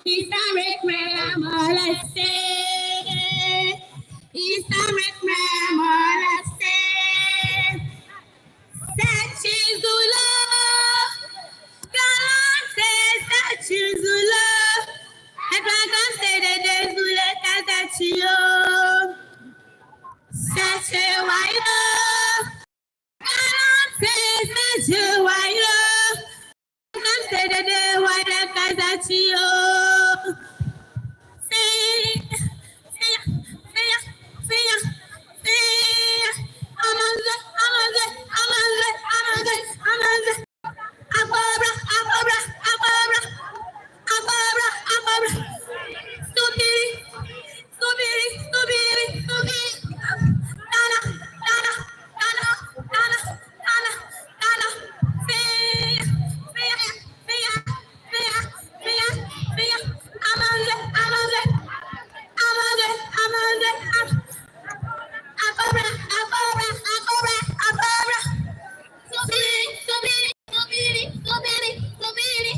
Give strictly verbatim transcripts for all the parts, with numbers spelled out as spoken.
Historic memories. Historic memories. Sachizula. Galase sachizula. Ekaka se dede zule ka sachio. Sachiwayo. Galase sachiwayo. Ekaka se dede wale ka sachio. Say, say, say, say, say. Amaze, amaze, amaze, amaze, amaze. Akobra, akobra, akobra. Akobra, akobra. Subiri, subiri, subiri, subiri. Tana, tana, tana, tana, tana, tana. Feya, feya, feya, feya, feya, feya. Amaze, amaze, amaze, amaze, am-, akobra, akobra, akobra, akobra. Subiri, subiri, subiri, subiri.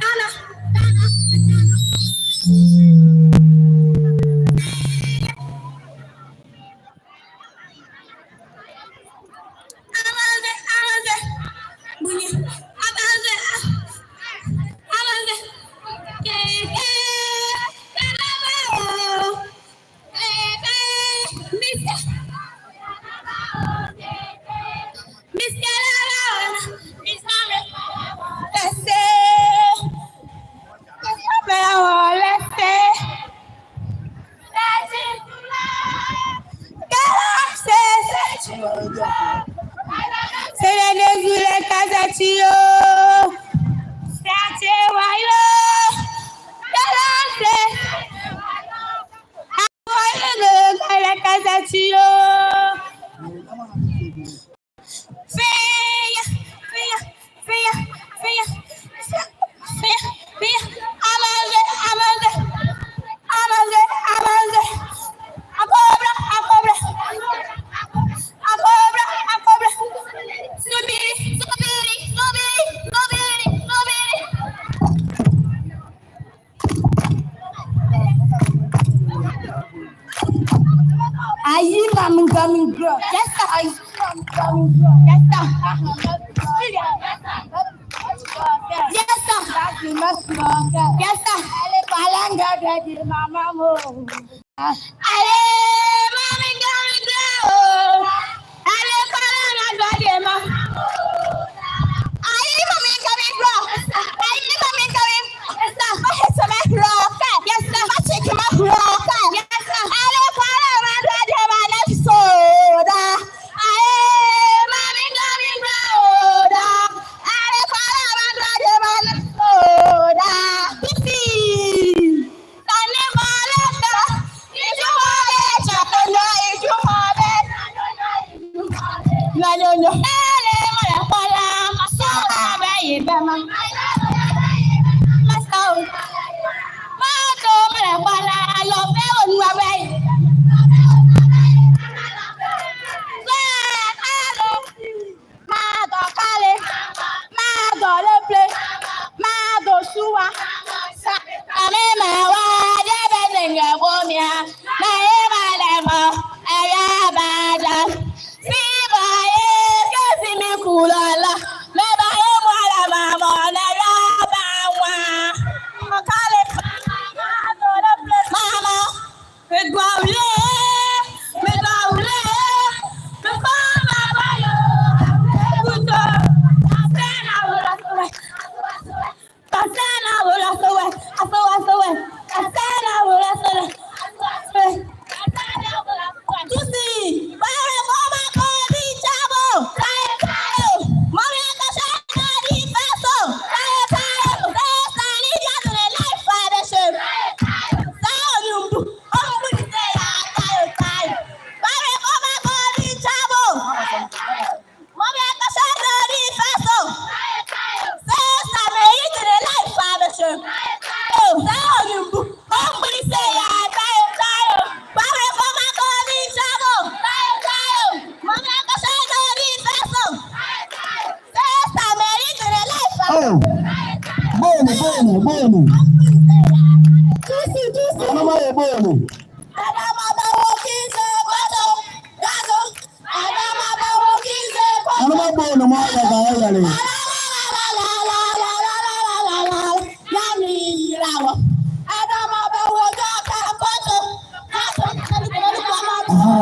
Tana, tana, tana. Amaze, amaze. Bunye, amaze, amaze. Keke, karama, oh. Keke, mister. Mister Lala, Mister Lala, Lala. Lala, Lala. Sele ne zule ka sachio. Sachiwayo. Galase. Awayo ne zule ka sachio. Feya, feya, feya, feya, feya, feya. Amaze, amaze, amaze, amaze. Akobra, akobra, akobra, akobra. Subiri, subiri, subiri, subiri, subiri. Ayi, Mami Gummy Girl. Yes, sir. Ayi, Mami Gummy Girl. Yes, sir. Yes, sir. Yes, sir. Ale, Mami Gummy Girl. Ale, Mami Gummy Girl. Ayi, Mami Gummy Girl. Ayi, Mami Gummy Girl. Yes, sir. Yes, sir. Bonu, bonu, bonu. Anụma ye bonu. Anụma bonu mụ ya ga-ayọle. Aha.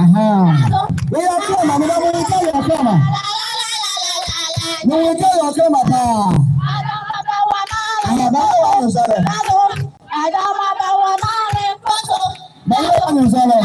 Aha. Ị ya-afụ ọma, mụ na mụ nwe ike ya-afụ ọma. Mụ nwe ike ya-afụ ọma taa. Aha, baa wa nụ zọle. Baa wa nụ zọle.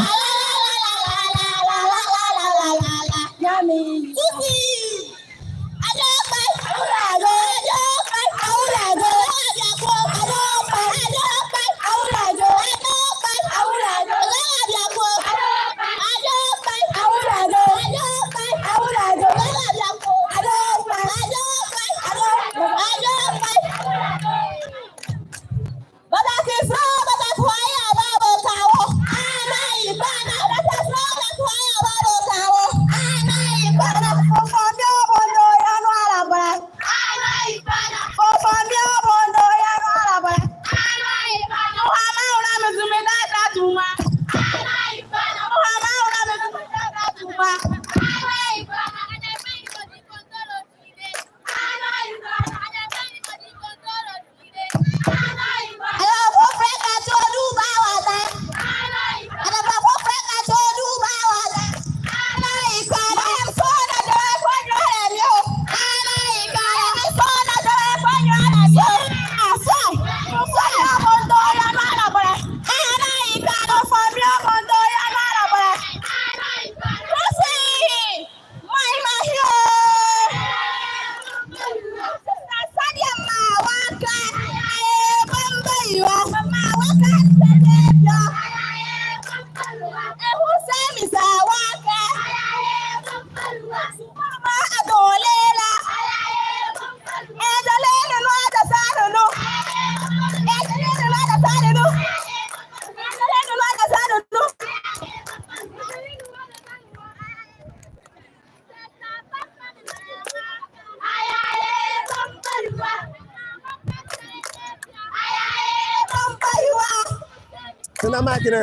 Sina makine.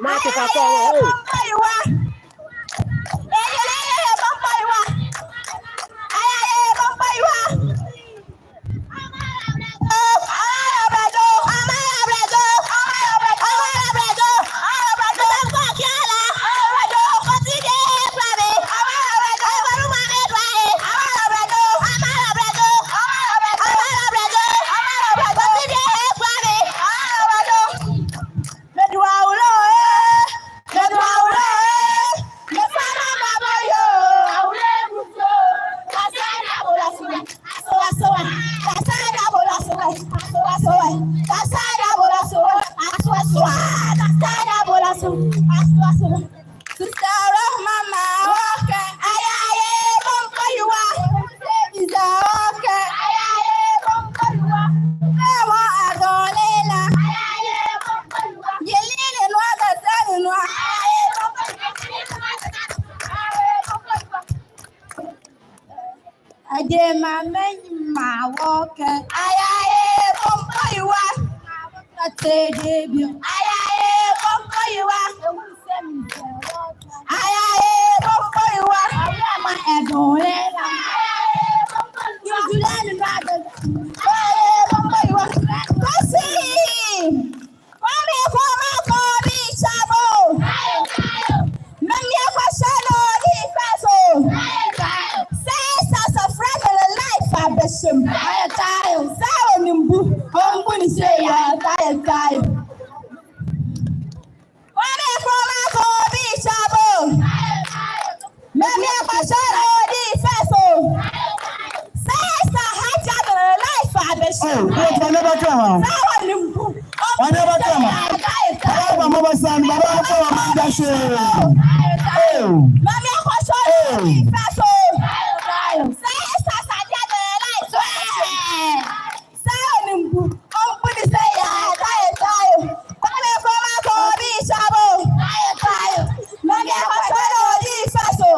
Mate ka ko, hey. Sister Rahma, ma oke. Ayaye, bumbo yuwa. Sister oke. Ayaye, bumbo yuwa. Ewa adolela. Ayaye, bumbo yuwa. Yelele nwa da sani nwa. Ayaye, bumbo yuwa. Adiema menyi ma oke. Ayaye, bumbo yuwa. Atedebio. Ayaye, bumbo yuwa. Ayaye, bumbo yuwa. Ama edole. Ayaye, bumbo yuwa. Ayaye, bumbo yuwa. Kosi. Kwame Nkrumah Kobe Shabo. Memi Akwashie Odi Feso. Sɛ esa sɛ frɛ me life abɛhyɛ mu. Sɛ ɔnimbu, ɔmbu ne se ya, tayo, tayo. Kwame Nkrumah Kobe Shabo. Memi Akwashie Odi Feso. Sɛ esa Hajj Abdul life abɛhyɛ mu. Oh, wait, why never come out? Sɛ ɔnimbu. Why never come out? Baba, mama, son, baba, come on, man, that's it. Oh. Mami Akwashie Odi Feso. Sɛ esa Hajj Abdul life. Sɛ ɔnimbu, ɔmbu ne se ya, tayo, tayo. Kwame Nkrumah Kobe Shabo. Tayo, tayo. Mami Akwashie Odi Feso.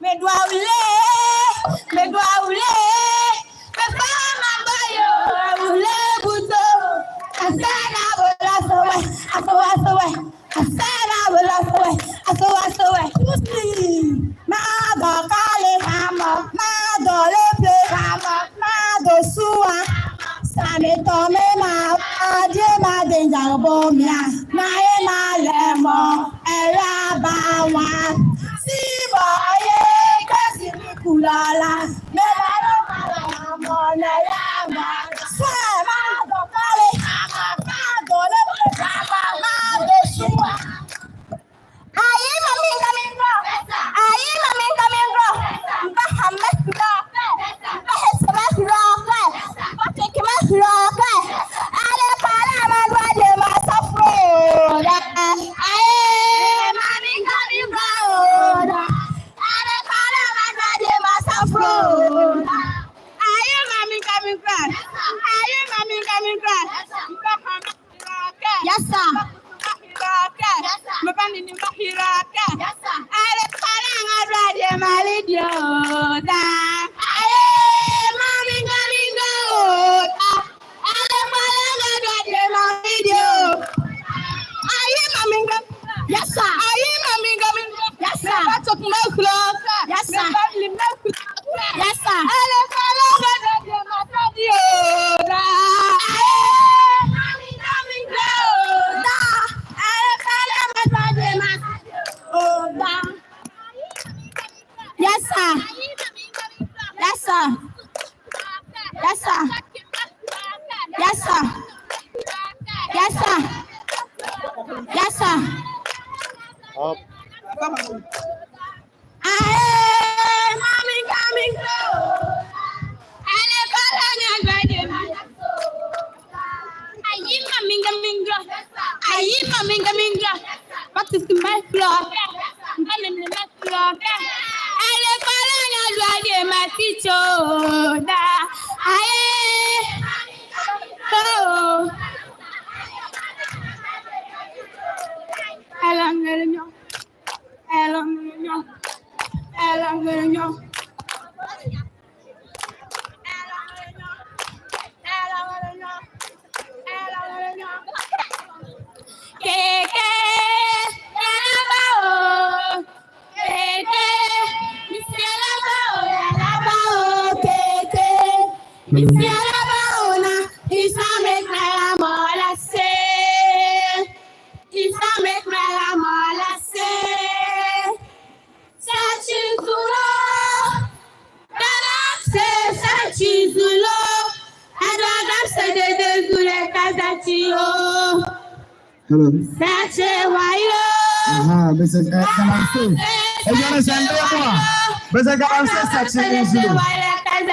Medou Awule, Medou Awule, mefa mebɔ ye o, Awule buto. Asɛnɛ bolo asɛwɛ, asɛwɛ, asɛwɛ. Asɛnɛ bolo asɛwɛ, asɛwɛ, asɛwɛ. Mado kale hamɔ, mado lepe hamɔ, mado sua. Sa metɔ me ma, adie ma denja bɔ mia, na e ma lɛ mɔ, ɛra ba wa. Si bɔ ye, kɛ si mi kulala. Ayi, mami, mami, mami. Ayi, mami, mami, mami. Mba hame hura. Mba hesaba hura. Mba kekema hura. Ale kala ma dwa de ma safro. Ayi, mami, mami, mami. Ale kala ma dwa de ma safro. Ayi, mami, mami, mami. Ayi, mami, mami, mami. Mba hame hura. Yes, sir. Mba hame hura. Yes, sir. Mba nini hura. Yes, sir. Ale kala ma dwa de ma lidio da. Ayi, mami, mami, mami. Ayi, mami, mami. Yes, sir. Ayi, mami, mami. Yes, sir. Yes, sir. Yes, sir. Yes, sir. Yes, sir. Yes, sir. Yes, sir. Yes, sir. Yes, sir. Up. Aye, mami, mami. Ayi, mami, mami. Ayi, mami, mami. What is the my floor? Keke, yalaba o. Keke, Miss Yalaba o, yalaba o, keke. Miss Yalaba o na, Islamic na ya molase. Islamic na ya molase. Sachizulu, Galamsey Sachizulu, Galamsey de de zule kazachi o. Hello. Sache wayo. Aha, Mister, eh, Galamsey. Eh, Galamsey, Mister Galamsey, Sache,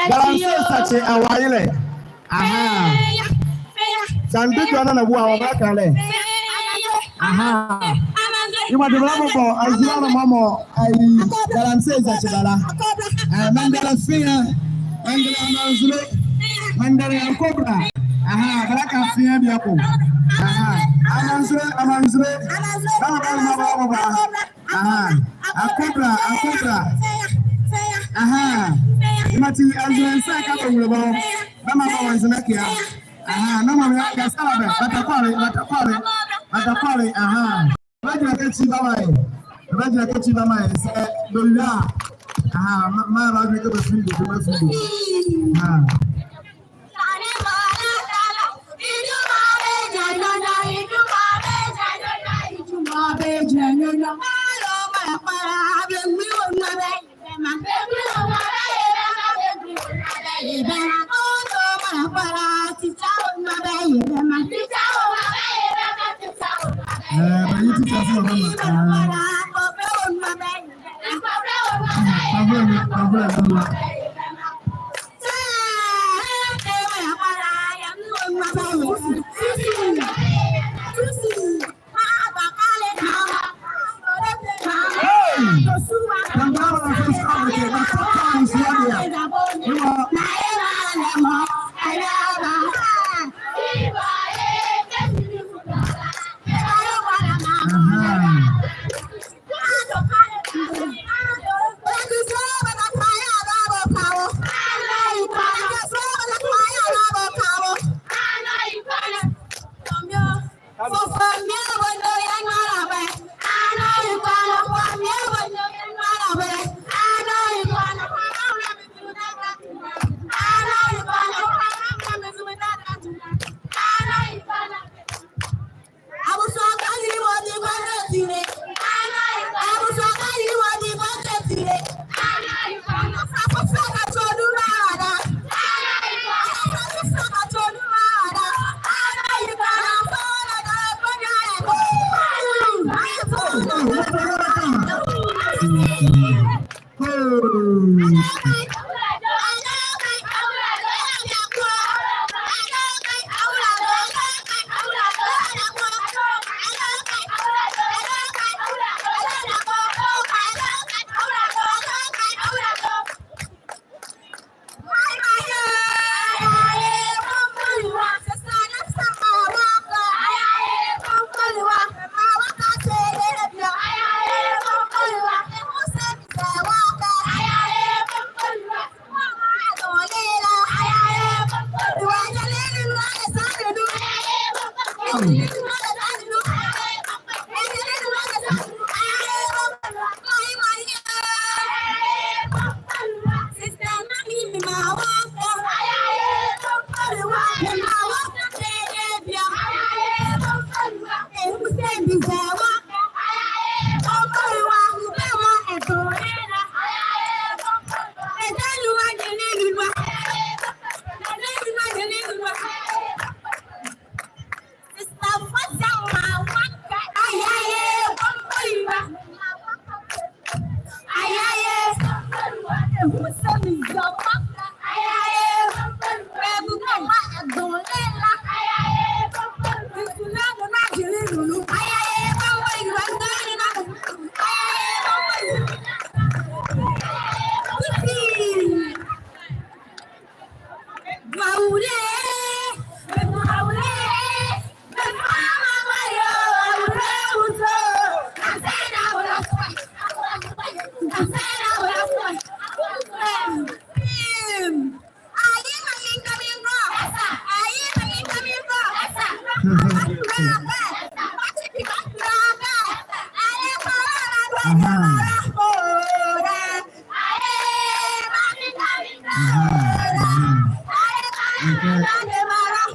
Galamsey, Sache, awaile. Aha. Sandi dua na na bua wa maka le. Aha. Ima de bala mo, azula na mamo, ai, Galamsey Sache bala. Eh, Mandela fia. Mandela Amanzulu. Mandela ya Cobra. Aha, bala ka fia biako. Aha. Amanzulu, Amanzulu. Bala, bala, bala, bala, bala. Aha. Akobra, Akobra. Aha. Imati azule nsa ka bangule bo. Bama ba wanzana kia. Aha, na mami ya sala be. Batakwale, Batakwale. Batakwale, aha. Bajira kechi bamaye. Bajira kechi bamaye. Eh, dola. Aha, ma, ma ba ke ba findi, ba findi. Aha.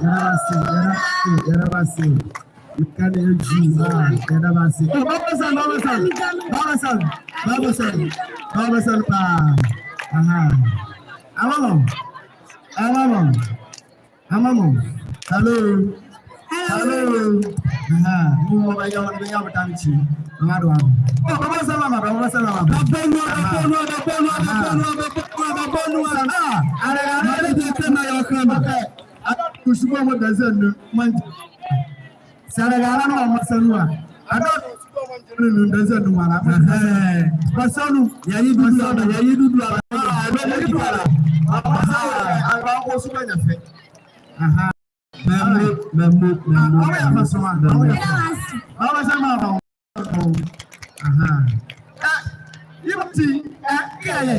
Yɛda wase, yɛda wase, yɛda wase. Mekane agu a, yɛda wase. Oh, baba san, baba san, baba san, baba san, baba san paa. Aha. Amamɔ, amamɔ, amamɔ. Hello. Hello. Aha. Mo, mo, bɛyɛ, bɛyɛ, bɛyɛ, bɛyɛ. Mama do. Oh, baba san, mama, baba san, mama. Babonua, babonua, babonua, babonua, babonua, babonua. Ah, ara, ara, ara, ara, ara, ara, ara. Okay. Ara, kusubo mo dazan no, man. Sara gara no mo sanu a. Ara, kusubo mo dazan no, man. Ɛhɛɛ. Basanu. Yayi dudu, yayi dudu. Ah, yayi dudu. Ara, ara, kusubo nya fɛ. Aha. Mɛmo, mɛmo, mɛmo. Awo ya fa so a. Awo ya fa so a. Awo ya fa so a. Aha. Eh, yɛ ti, eh, kɛlɛ.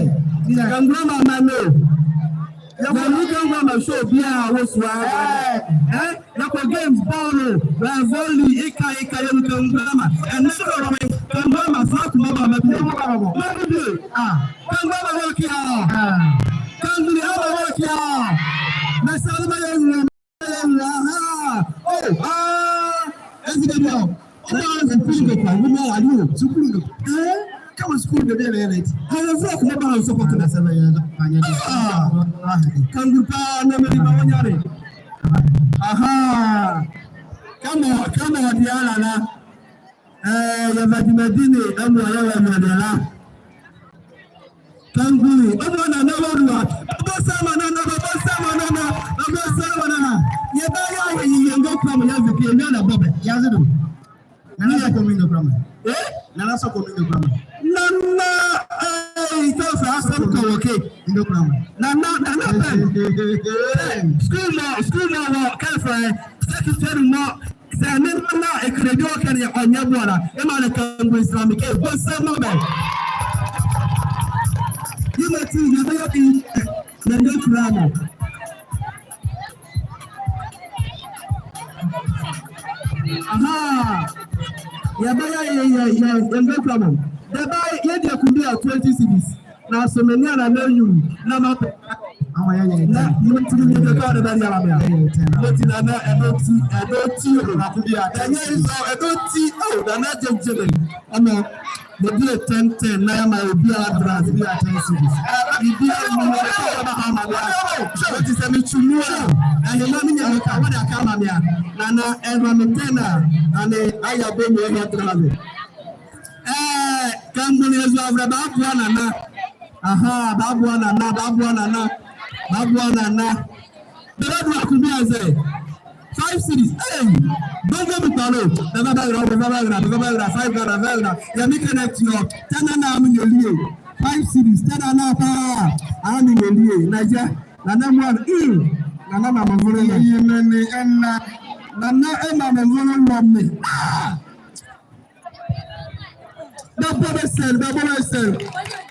Kangulama ma no. Yɛ wɔ ni Kangulama show bia wɔ so a. Eh, eh, yɛkɔ games bɔɔlo, eh, volley, ika, ika, yɛ Kangulama. Ɛnɛ so Kangulama fa kuma ba ma bi. Ma bi. Ah. Kangulama wɔ kia. Ah. Kangulama wɔ kia. Mɛ sa ma yɛ. Aha. Oh, ah. Ezi de bia. Ɔba sukuu de kwa, wo mo ali o. Sukuu de. Eh? Kama sukuu de bia lɛ lɛ. Ayo fo ko ba so ko na sɛ bɛ ya. Ah. Kanguru paa na mɛ ni ba wanyare. Aha. Kama, kama wa diala na. Eh, ya vadima dine, amu ya wa madala. Kanguli, ɔbɔ Nana wɔ dua. Ɔbɔ sama Nana, ɔbɔ sama Nana, ɔbɔ sama Nana. Yɛbayɛ awie yɛ ngakula mɔ, yɛaze kɛ yɛnwia la bɔbɛ, yɛaze do. Nana sɔkɔ mi ngakula mɔ. Eh? Nana sɔkɔ mi ngakula mɔ. Nana, eh, ita sa asam ka wɔ kɛ. Ngakula mɔ. Nana, Nana pɛn. School mɔ, school mɔ wɔ kɛ fɛ. Secretary mɔ. Sɛ ne Nana ɛkɛlɛ bi ɔkɛ ne ɔnyɛ boala, ɛmaa ne Kanguli Islamic, ɛ, bɔ nsɛm maa bɛ. Yemɔti, yɛbayɛ bi, ɛ, yɛ ngakula mɔ. Aha. Yɛbayɛ yɛ, yɛ, yɛ, yɛ ngakula mɔ. Dɛba, yɛdie kundu a twenty cedis. Na sɛ menia na meyɛ na mapɛ. Ama yɛ yɛ. Na, yemɔti, yemɔti, yemɔti, yemɔti, yemɔti, Nana, ɛdɔ ti, ɛdɔ ti, o, na kundu a. Ɛnyɛ nso, ɛdɔ ti, o, Nana gyɛngyɛn. Ɛna, mɔdi ten ten, na yɛmaa obiara dra, obiara ten cedis. Ɛ, obiara, obiara, obiara, obiara, obiara. Ɔti sɛ metumi a, ɛhema me nyɛ meka, wɔde aka ama me a. Nana, ɛma me ten a, na me ayɛ bɔ mu, ɛhɔ dra me. Ɛɛ, Kanguli ezu avrɛ, bɛaboa Nana. Aha, bɛaboa Nana, bɛaboa Nana, bɛaboa Nana. Bɛbɛdua kundu a zɛ. Five cedis. Hey! Bɛbɛ mi kpalo. Bɛbɛ bɛra, bɛbɛ bɛra, bɛbɛ bɛra. Five Ghana, bɛbɛ bɛra. Yɛ me connect yɔ. Tɛ Nana a menyɛ ɔlie. Five cedis. Tɛ Nana pa a menyɛ ɔlie. Na yɛ. Nana mua. Mm. Nana ma me nvolo. Yɛ mɛ ne ɛna. Nana ɛma me nvolo lɔ me. Ah! Bɛbɔ bɛ sɛn, bɛbɔ bɛ sɛn.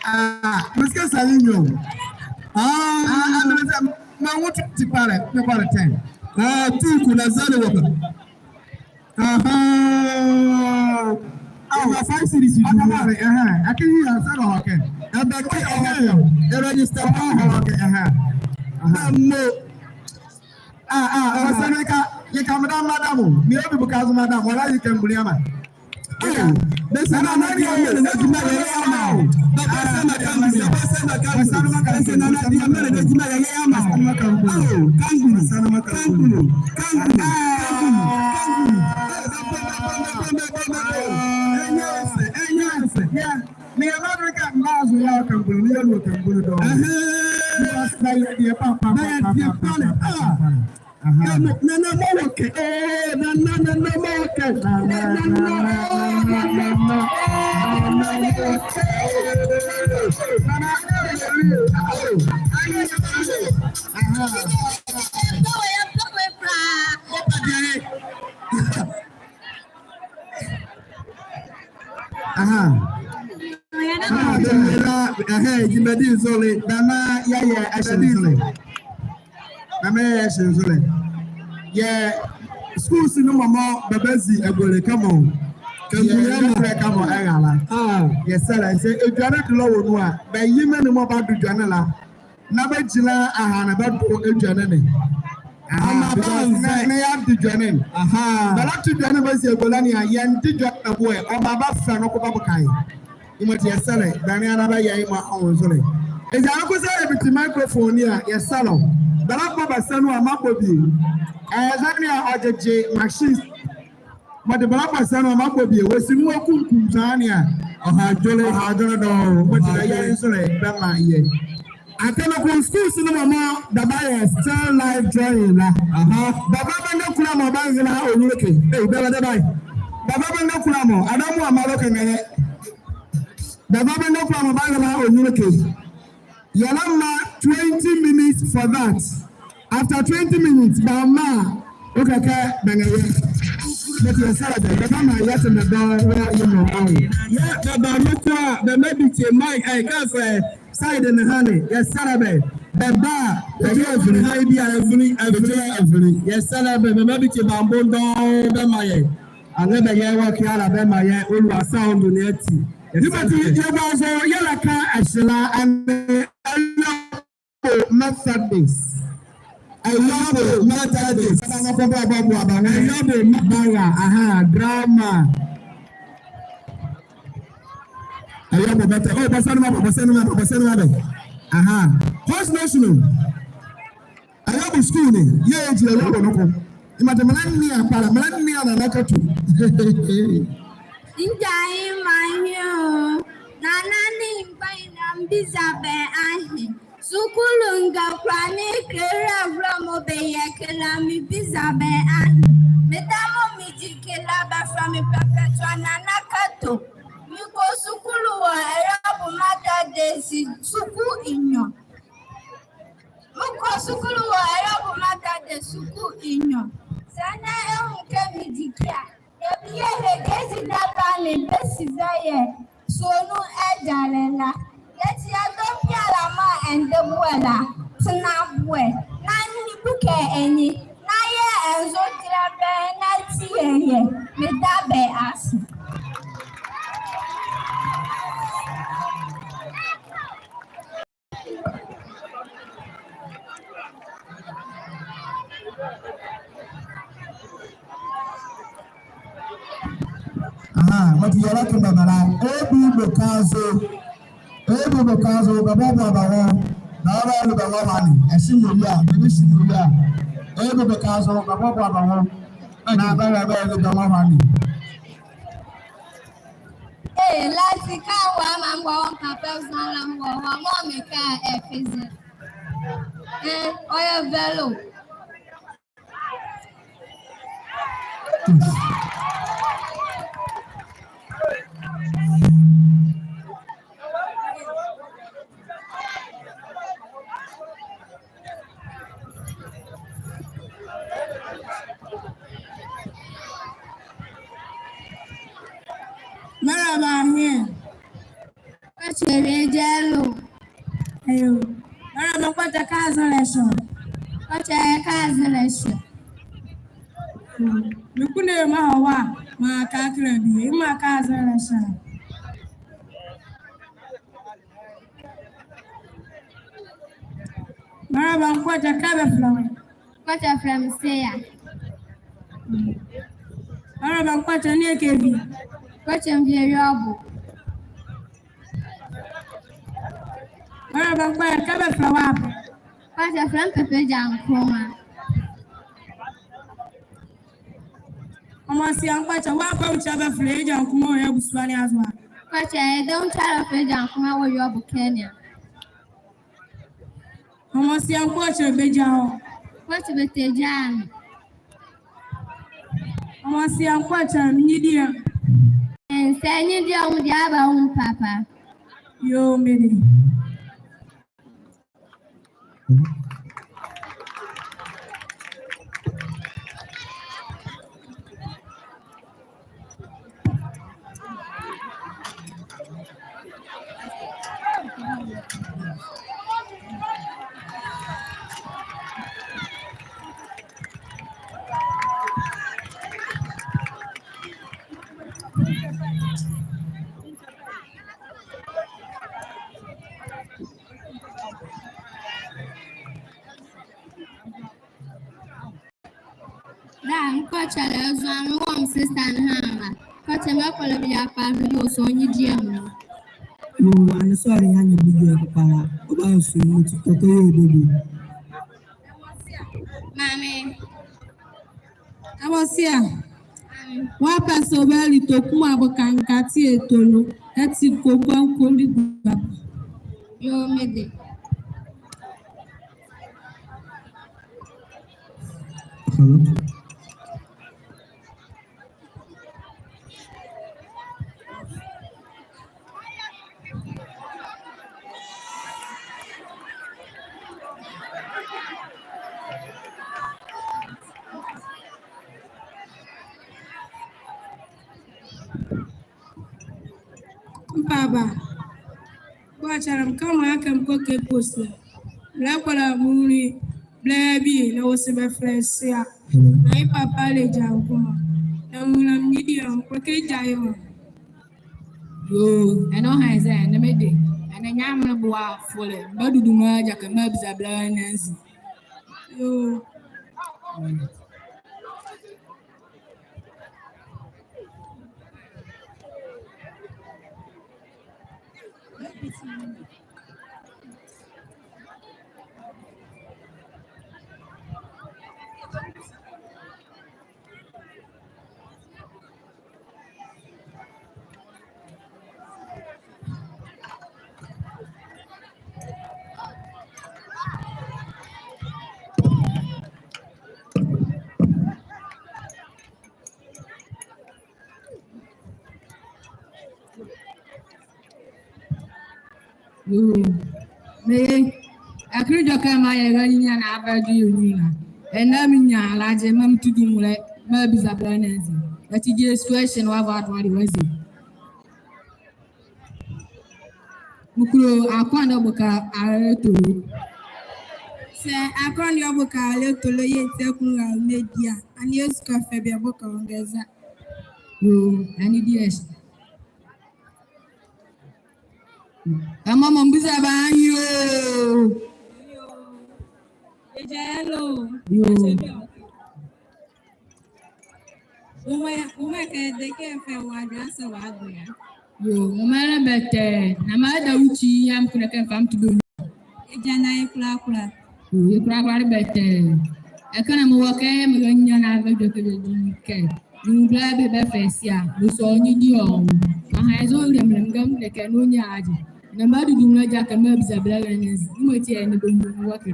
Ah, me sika sa ye nwiɔ. Ah, ah, ah, me sɛ, mɛnwu twenty kpalɛ, mekpalɛ ten. Ah, tuku na zane wɔ bɛ. Aha. Awa five cedis. Aka mare, aha. Aka yi ya sa na ɔkɛ. Ɛbɛ kɛ, ɛbɛ yɔ. Ɛbɛ register. Aha, ɔkɛ, aha. Aha. Ɛmo. Ah, ah, ah, ɔsɛ meka, yeka meda madam o. Me obi buka zo madam, wala yeka mbuli ama. Eh, bɛsɛ Nana deɛ mɛlɛ na gyima yɛyɛ ama o. Bɛsɛ Nana deɛ mɛlɛ na gyima yɛyɛ ama o. Oh, Kanguli. Kanguli. Kanguli. Kanguli. Ɛnyɛ ɔsɛ, ɛnyɛ ɔsɛ. Yeah. Ni America mbazo ya Kanguli, ni ya Kanguli do. Aha. Yes, na ya die pa, pa, pa, pa, pa, pa, pa, pa. Aha. Nana, Nana mawɔ kɛ. Eh, Nana, Nana mawɔ kɛ. Nana, Nana, Nana, Nana mawɔ kɛ. Nana, Nana. Aha. Aha. Aha, bɛmela, aha, gyima di nzɔle, dama yɛyɛ ɛhye nzɔle. Dama yɛyɛ ɛhye nzɔle. Yɛ schools ne mɔmɔ bɛbazi aguola kɛ mɔ. Kɛ aguola kɛ mɔ ɛrɛla. Ah. Yɛsɛlɛ, sɛ edwɛne de lɔ wɔ nu a, bɛyemɔ ne mɔ bado edwɛne la. Na bɛgyinla aha na bɛdo edwɛne ne. Aha, because na, na yɛado edwɛne ne. Aha. Bɛlɛto edwɛne bɛzi aguola ne a, yɛndo edwɛne ne boɛ, ɔmaa bɛfa noko bɛboka ye. Yemɔti yɛsɛlɛ, dane a na bɛyɛ yemɔ anwo nzɔle. Eza noko sɛ yɛbiti microphone ne a, yɛsɛlɛ. Bɛlɛbɔ bɛ sa nu a, mɔbɔ bie. Ɛɛ, zane a ɔgyegye machines. Mɔti bɛlɛbɔ sa nu a mɔbɔ bie, wɔsi nu wɔkunkum saa ne a. Ɔha adwole. Ɔha adwole dɔɔnwo. Mɔti bɛyɛ nzɔle bɛmaa yɛ. Atɛnɛ ko schools ne mɔmɔ daba yɛ still life drawing la. Aha. Bɛva bɛ ngakula mɔ bɛanrɛla ɔnyunlu ɛkɛ. Ee, bɛva daba. Bɛva bɛ ngakula mɔ, Adamu Amalo kɛ nrɛlɛ. Bɛva bɛ ngakula mɔ bɛanrɛla ɔnyunlu ɛkɛ. Yɛlɛmaa twenty minutes for that. After twenty minutes, bɛmaa, ɔkɛ kɛ bɛnrɛyɛ. Bɛti yɛsɛlɛ bɛ, bɛbamaa yɛ tendɛ dɔɔnwo yemɔ anwo. Yɛ, bɛba noko a, bɛmɛ bi tie mic, ɛɛ, kɛ fɛ, side ne ha ne, yɛsɛlɛ bɛ, bɛba, bɛyɛ avili, ha ye bie a, avili, avili, avili. Yɛsɛlɛ bɛ, bɛmɛ bi tie bambɔ dɔɔnwo, bɛmaa yɛ. Anrɛɛ bɛyɛ wɔ ɛkɛ ala bɛmaa yɛ, ɔlua sound ne ati. Yemɔti, yɛba zo, yɛlɛka ɛhye la, ɛnee, Ayiapo Methodist. Ayiapo Methodist. Ɛyiapo Methodist. Ɛyiapo Methodist. Aha, drama. Ayiapo Methodist. Oh, bɔ sa nu maa bɛ, bɔ sa nu maa bɛ, bɔ sa nu maa bɛ. Aha. First National. Ayiapo school ne, yɛɛ gyinla Ayiapo noko. Yemɔti melɛnea kpalɛ, melɛnea Nana Katu. Ngyai ma ye o, Nana ne mba ye na Mebiza bɛ ahe. Sukulu nga kola ne kɛlɛ awula mɔɔ bɛyɛ kɛlɛ, mebiza bɛ ahe. Meda mɔɔ medi kɛlɛ a, bɛfɛlɛ me Perpetua Nana Kato. Mekɔ sukulu wɔ Ɛlɛbu Matadesi sukuu enyia. Mekɔ sukulu wɔ Ɛlɛbu Matadesi sukuu enyia. Saa na ɛnwu kɛ medi kɛ a, yɛbie yɛ Gɛɛse daba ne bɛsi zɛ yɛ sua nu ɛgyalɛ la. Yɛti yɛdɔ biala mɔɔ ɛnde boɛ la, tɛnla boɛ, na nye ne bukɛ ɛ nye, na yɛɛ ɛ nzo telɛ bɛ na ti yɛ yɛ. Meda bɛ ase. Aha, mɔti yɛlɛkye bɛ bala. Ebi bɛ ka zo. Ebi bɛ ka zo, bɛbɔbɔ bɛ wɔ. Bɛbɔ bɛ wɔ bani. Ɛsi mɔ ya, bɛbi si mɔ ya. Ebi bɛ ka zo, bɛbɔbɔ bɛ wɔ. Na bɛbɔ bɛ wɔ bani. Ee, lati ka wa ma ngwa wa papa zan la ngwa wa mɔ mi ka ɛ fizi. Ee, ɔyɛ vɛlo. Maraba hie. Kɔtsɛ bie jɛlo. Ayo. Maraba kɔtsɛ kaazɛlɛ sua. Kɔtsɛ kaazɛlɛ sua. Mekune ma wa ma kakra bi ma kaazɛlɛ sua. Maraba kɔtsɛ kɛ bɛfɛlɛ wɛ. Kɔtsɛ fɛlɛ me Seya. Maraba kɔtsɛ ne kɛ bi. Kɔtsɛ me bie Yɔbu. Maraba kɔtsɛ kɛ bɛfɛlɛ wɛ apa. Kɔtsɛ fɛlɛ me Pepe Gyankuma. Ɔmɔ Seya kɔtsɛ wa apa ɔkyɛ bɛfɛlɛ Gyankuma wɔ yɛ abusua ne azo a. Kɔtsɛ ɛdɛ ɔkyɛ bɛfɛlɛ Gyankuma wɔ Yɔbu Kenya. Ɔmɔ Seya kɔtsɛ bɛgya ɔ. Kɔtsɛ bɛtɛ gya ne. Ɔmɔ Seya kɔtsɛ me nyidie. Ɛnsɛ nyidie ɔmo de aba wo papa. Yoo, mede. Daa, mekɔkyɛlɛ zɔhane wɔ me sister ne ha a. Kɔkyɛ mekɔlɛ bie a kpalɛ video sɔ nyidie ne. Yoo, ɛnee sɔɔle a nyɛ video kpalɛ. Ɔba nso mu ti kɔkɔ yɛ ɔdɔdɔ. Maame. Abɔsea. Wa pɛ sɛ ɔbali tokuma bɔ kankati etolo. Ɛti kokwa nkoli gba. Yoo, mede. Hello. Mpaba. Bɔkyɛlɛ me kɛmɔ akee mekɔ campus la. Mekɔla mewule bɛla bie na ɔse bɛfɛlɛ ye Seya. Na ye papa le Gyankuma. Na mewula me nyidie a, mekpɔ kɛ gya ye mɔ. Yoo, ɛnee ɔha ye sɛ, ɛnee mede. Ɛnee Nyamenle boafolɛ. Mebadudu meagya kɛ meabiza bɛla ne anzi. Yoo. Yoo. Meye, ɛkɛ edwɛkɛ mɔɔ mayɛ, ɛhye nye nea mebɛdwu ye nu la. Ɛnee menyia alagye maa metudu nwolɛ maa mebiza bɛla ne aze. Ɛti deɛ sua ɛhye ne wɔava wɔatoa adeɛ wɔazie. Mekulo Akwande Ɔboka Aletolo. Sɛ Akwande Ɔboka Aletolo yɛ tia kunu a, media. Ɛnee Yesu ka fɛ bia boka ɔngɛza. Yoo, ɛnee deɛ ɛhye. Ɛmɔ mɔɔ mebiza bɛ ahe yoo. Yoo. Egya hello. Yoo. Woma, woma kɛ dekɛ fɛ wɔ adwene sɛ wɔagoa. Yoo, woma ɛlɛbɛtɛ. Na mada wo ekyi, yɛ mekɛ nɛkɛ mfa meto bɛ nu. Egya na ye korakoraa. Yoo, ye korakoraa ɛlɛbɛtɛ. Ɛkɛ na mewɔ kɛ mebanyia na bɛdwɛkɛ bɛdwu kɛ. Nubla bɛ bɛfa ɛse a, bɛsɔ nye di ɔ. Maha ɛze ɔyɛ mrɛ mrɛ mrɛ kɛ na ɔnyia alagye. Na mebadu nwolɛ gyakɛ maa mebiza bɛla ne aze. Yemɔti ɛnee bɛnwu ne wɔ ɛkɛ.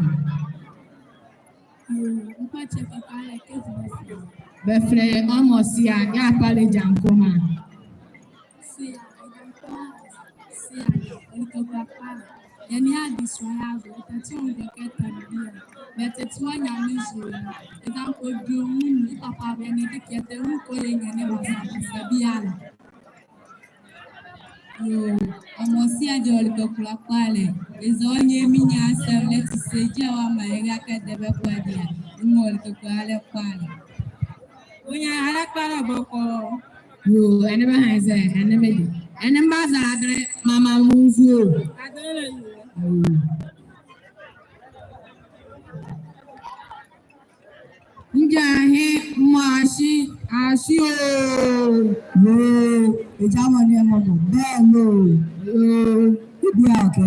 Bɛfɛlɛ ye Ɔmɔ Sia, yɛ Akpalɛ Gyankoma. Sia, Gyankoma, Sia, ɔle kɛ korakoraa. Yɛ nee adesua ye azo, ɔtɛte ɔ dɛkɛ tɛbia. Bɛtɛte wɔ Nyamenle zo. Ɛzanko dwonwu ne papa bɛ ne dekɛ tɛ wu kɔ yɛ nyane basabasa biala. Yoo, Ɔmɔ Sia deɛ ɔle kɛ korakoraa lɛ. Eza ɔnyɛ menyia asɛm lɛ ti sɛ gya wa ma ɛga kɛ dɛbɛ kpa deɛ. Ɛmɔ ɔle kɛ korakoraa lɛ kpalɛ. Ɔnyia alɛ kpalɛ bɔkɔɔ. Yoo, ɛnee bɛha ɛze, ɛnee mede. Ɛnee mebazɛlɛ adenle maa mema menwu nzuo. Adenle yoo. Yoo. Ngya he mɔ ahye, ahye oo. Yoo, egya mɔ ne ɛmɔ mɔ, bɛlo. Yoo, ebi a ɔkɛ.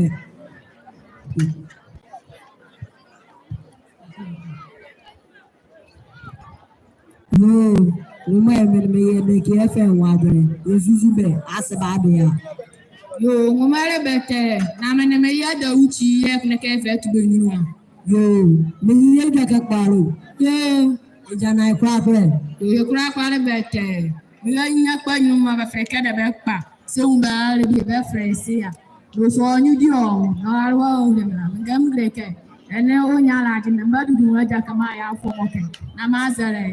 Yoo, woma ɛme ne meyɛ meke ɛfɛ nwo adwenle, yɛzuzu bɛ, ase bɛ adeɛ a. Yoo, woma ɛlɛbɛtɛ, na me ne meyɛ da wo ekyi, yɛ kɛ nɛkɛ fɛ to bɛ nyunlu a. Yoo, meyɛ edwɛkɛ kpalɛ o. Yoo, egya na ye korakoraa. Yoo, ye korakoraa ɛlɛbɛtɛ. Meyɛ nyia kpa nyunlu a bɛfɛlɛ kɛ dɛbɛ kpa. Sɛ wu bɛ alɛ bie bɛfɛlɛ ye Sia. Bɛsɔ nye di ɔ, na ɔlɛwɔ ɔ, ɔlɛmra. Mengɛ mengile kɛ. Ɛnee ɔnyia alagye na mebadu nwolɛ gyakɛ maa yɛafɔ mɔɔ kɛ. Na mezɛlɛ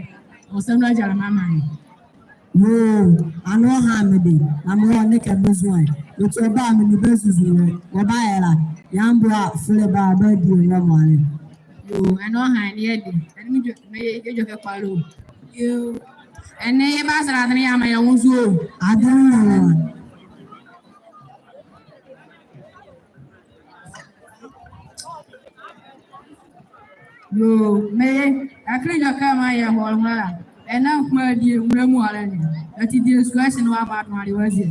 ɔ sɛ mra gyalɛ maa manyɛ. Yoo, ɛnee ɔha me de, na mewɔ neke mezo ɛ. Ɔti ɔba me ne bɛzuzu nwolɛ, wɔbayɛ la, yɛamboa fɛlɛ ba, badie nwolɛ mɔɔ alɛ. Yoo, ɛnee ɔha ɛnee yɛde, ɛnee medwo, meyɛ edwɛkɛ kpalɛ o. Yoo, ɛnee yɛbazɛlɛ adenle yɛamaa yɛ nwo nzuo. Adenle. Yoo, meye, ɛkɛ edwɛkɛ mɔɔ mayɛ hɔle nwolɛ la. Ɛnee mekpondɛ nwolɛ mɔɔ alɛ ne. Ɛti deɛ sua ɛhye ne wɔava wɔatoa adeɛ wɔazie.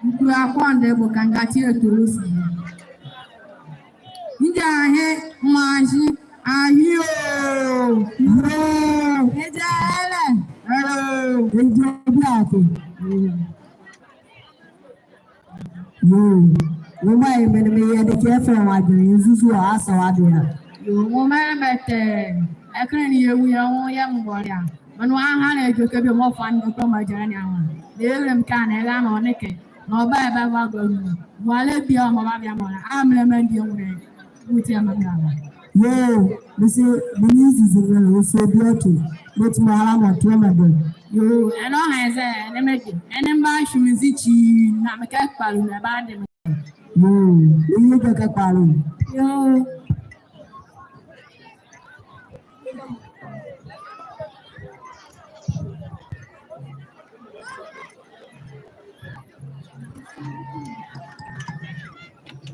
Mekulo Akwande Ɔboka Ngati Aletolo si. Ngya he mɔ ahye, ahye oo. Yoo. Egya ɛlɛ. Hello. Egya bi ako. Yoo, woma ɛme ne meyɛ dekɛ fɛ wɔ adwenle, yɛzuzu ɔ, ase wɔ adeɛ a. Yoo, woma ɛlɛbɛtɛ. Ɛkɛ ne yɛwu yɛ nwo yɛ mebɔle a. Me ne wɔ ahanle edwɛkɛ bie mɔɔ fa ne bɛkɔ mɔɔ agyalɛ ne anwo a. Na ɛlɛmeka ne ɛra na ɔneke. Na ɔba ɛbava ɔbanu. Mɔɔ alɛ bie a mɔɔ bavea mɔɔ la. Amrɛ mendie nwolɛ. Wotie maa me ala. Yoo, mese, me ne zuzu nwolɛ, ɔsɔ bi ɔto. Mɔti mɔɔ ala mɔɔ to mɔɔ bɛ. Yoo, ɛnee ɔha ɛze, ɛnee mede. Ɛnee mebahwe me nzekyi, na mekɛ kpalɛ nu ɛbade me. Yoo, meyɛ edwɛkɛ kpalɛ o. Yoo.